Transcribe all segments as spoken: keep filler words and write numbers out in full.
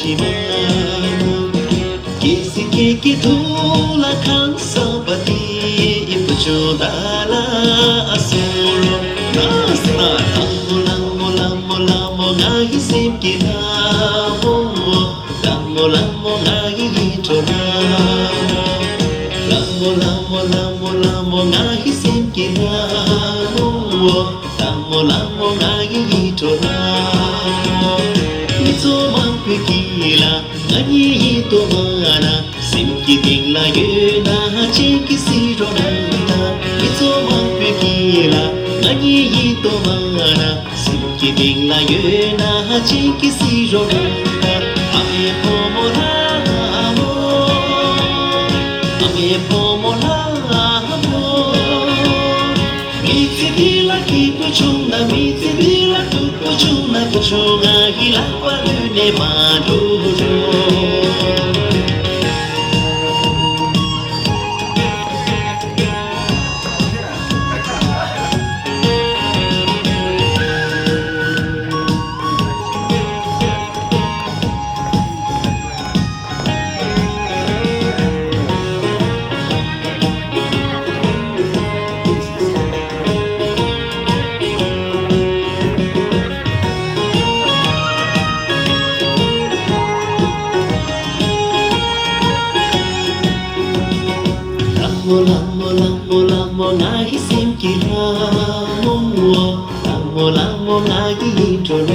ཞིག་མ། གལ་སྲིད་ཁྱེད་ཀྱི་ཐུགས་ལ་ཁང་བཟང་པ་དེ་བུ་ཆུང་བདག་ལ་གསུང་རོགས་གནང་ཟེར་ན། ལྷ་མོ་ལྷ་མོ་ལྷ་མོ་ལྷ་མོ་ང་ཡི་སེམས་ཀྱི་ལྷ་མོ། ལྷ་མོ་ལྷ་མོ་ང་ཡི་ཡིད་འཕྲོག་ལྷ་མོ། ལྷ་མོ་ལྷ་མོ་ལྷ་མོ་ལྷ་མོ་ང་ཡི་སེམས་ཀྱི་ལྷ་མོ། ལྷ་མོ་ལྷ་མོ་ང་ཡི་ཡིད་འཕྲོག་ལྷ་མོ། མི་ཚོགས་མང་པོས་ཀྱིས་ལ་ང་གཉིས་ཡིན་དོ་མ་ན། སེམས་ཀྱི་གཏིང་ལ་ཡོད་ན་ཧ་ཅང་གི་སྲིད་རོགས་གནང་ད། མི་ཚོགས་མང་པོས་ཀྱིས་ལ་ང་གཉིས་ཡིན་དོ་མ་ན། སེམས་ཀྱི་གཏིང་ལ་ཡོད་ན་ཧ་ཅང་གི་སྲིད་རོགས་གནང་ད། ཨ་མའི་བུ་མོ་ལྷ་མོ། ཨ་མའི་བུ་མོ་ལྷ་མོ། མི་ཚེ་འདི་ལ་སྐྱིད་པོ་བྱུང་ན། མི་ཚེ་འདི་ལ་སྡུག་པོ་བྱུང་ན། བུ་ཆུང་ང་གི་ལག་པ་ལུས་ནས་མ་འགྲོ་རོགས། ལྷ་མོ་ལྷ་མོ་ལྷ་མོ་ལྷ་མོ་ང་ཡི་སེམས་ཀྱི་ལྷ་མོ། ལྷ་མོ་ལྷ་མོ་ང་ཡི་ཡིད་འཕྲོག་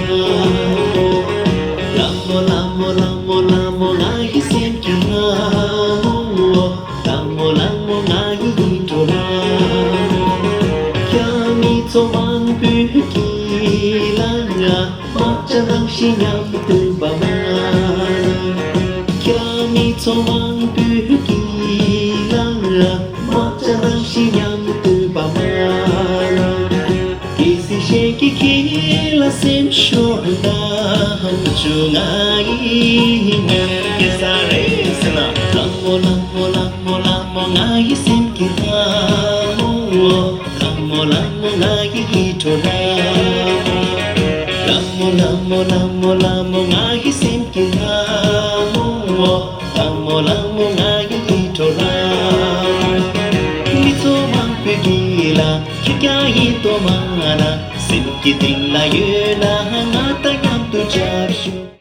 ལྷ་མོ། ལྷ་མོ་ལྷ་མོ་ལྷ་མོ་ལྷ་མོ་ང་ཡི་སེམས་ཀྱི་ལྷ་མོ། ལྷ་མོ་ལྷ་མོ་ང་ཡི་ཡིད་འཕྲོག་ལྷ་མོ། ཁྱེད་མི་ཚོགས་མང་པོས་ཀྱིས་ལ་ང་དམག་ཆ་ནང་བཞིན་མཉམ་སྟོན་པ་མ་ན། ཁྱེད་མི་ཚོགས་མང་པོས་ཀྱིས་ལ་ང་དམག་ཆ་ནང་བཞིན་མཉམ་སྟོན་པ་མ་ན། གལ་སྲིད་གཞན་གྱིས་ཁྱེད་ལ་སེམས་ཤོར་ན། བུ་ཆུང་ང་ཡིས་ངས་སྐྱེལ་ས་རེད་ཟེར་ན། ལྷ་མོ་ལྷ་མོ་ལྷ་མོ་ལྷ་མོ་ང་ཡི་སེམས་ཀྱི་ལྷ་མོ། ལྷ་མོ་ལྷ་མོ་ང་ཡི་ཡིད་འཕྲོག་ལྷ་མོ། ལྷ་མོ་ལྷ་མོ་ལྷ་མོ་ལྷ་མོ་ང་ཡི་སེམས་ཀྱི་ལྷ་མོ། ལྷ་མོ་ལྷ་མོ་ང་ཡི་ཡིད་འཕྲོག་ལྷ་མོ། མི་ཚོགས་མང་པོས་ཀྱིས་ལ་ཁྱེད་ཀྱང་ཡིན་དོ་མ་ན། སེམས་ཀྱི་གཏིང་ལ་ཡོད་ན་ང་དང་མཉམ་དུ་ཆབ་ཞུ།